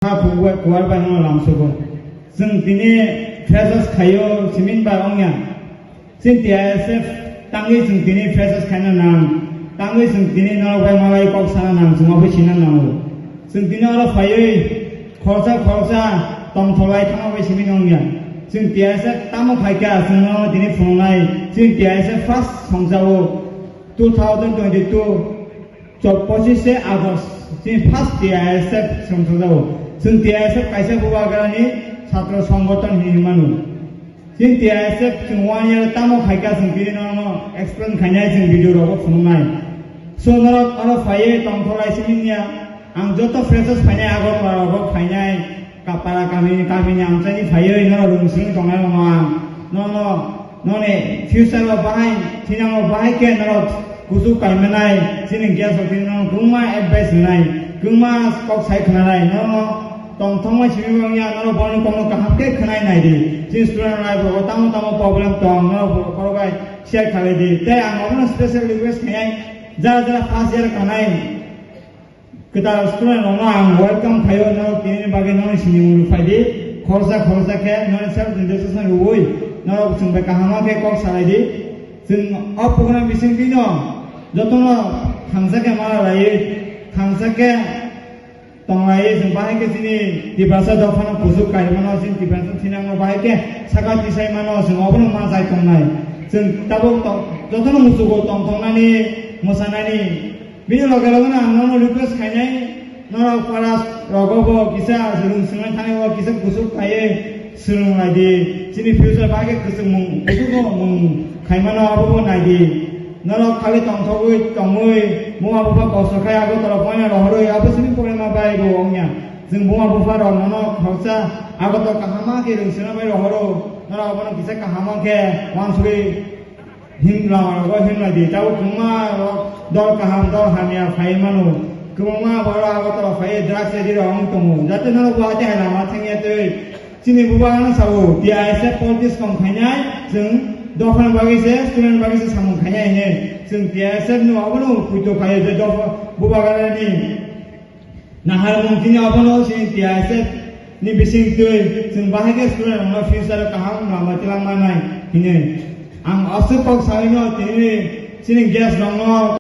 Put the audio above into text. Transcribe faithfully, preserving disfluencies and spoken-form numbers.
ha kuwar bai no lamsugo. Chwng tini freshers khaio simin bai ongya. Chini T I S F tangwi chwng tini freshers khaina nang. Tangwi chwng tini norok bai malai kok sana nang, chwng obo sina nango. Chwng tini oro phaiwi khoroksa khoroksa tongtholai thangma bai simi nongya. Chwng T I S F tamo khaikha, chwngno tini phunuknai. Chini T I S F first songjago two thousand twenty-two. Chok pochishe August, chini first T I S F songjago. Chwng T I S F kaisa bubagrani chhatro songgothon hinwi mano. Chini T I S F chwng one year tamo khaikha, chwng tini nono explain khainai, chwng video rogo phunuknai. So norok oro phaiwi tongthok lai simi niya, ang joto freshers phainai, Agartala rogo phainai, Kapara kami, kami ni amchaini phaiwi norok rung simi tongnai rokno ang nono, noni future o bahai, thinango bahai khe norok kuchuk kaimanai, chini gas rok tini norok kwbangma advice rwnai, kwbangma kok sai khwnanai, norokno tongthokma simi wngya, norok bono kokno kaham khe khwnai nai di. Chini student life rogo tamo tamo problem tong, norok bo khoro bai share khalai di. Tei ang obono special request khainai, jara jara first year kanai, kwtal student rokno ang welcome khaio, norok tini bagwi norok sini mulu phai di, khoroksa khoroksa khe norok self introduction rwui norok chwng bai kaham khe kok salai di. Chwng o program bising twi no jotono thangsa khe mala laiwi, thangsa khe tong laiwi, chwng bahai khe chini Tiprasa dophano kuchuk kaimano, chini Tiprasa thinangno bahai khe saka tisai mano, chwng obono ma jai tongnai. Chwng tabuk to-, jotono muchugo tong tongnani, mwsanani. Bini loge loge no ang nono request khainai, norok para rogo bo kisa swrwng swngnai thani bo kisa kuchuk khaiwi swrwng lai di. Chini future bai khe kwchwng mung, kuchuk no mung khaimano abo bo nai di. Norok khali tongthogwi tongwi buma bupha kosto khai Agartala poina rohorwi abo simi problema bai bo wngya. Chwng buma bupha rok nono khoroksa Agartala kahama khe rwng swrwng bai rohoro. Norok abono kisa kahama khe wansugwi Him lama rogo him lai di, tabuk kwbangma rok dol kaham, dol hamya phai mano. Kwbangma borok Agartala phai drugs addict rok wng tongo. Jate norok bo ate hai lama thangya tei chini bubagrano sao, T I S F politics tong khainai, chwng dophani bagwi se, student bagwi se samung khainai hinwi. Chwng T I S F no abono puito khaio je dopha bubagrani Naharmung tini abono chini T I S F ni bising twi chwng bahai khe student rokno future o kaham lama tilang manai hinwi. Ang aswk kok saui no tini chini guest rokno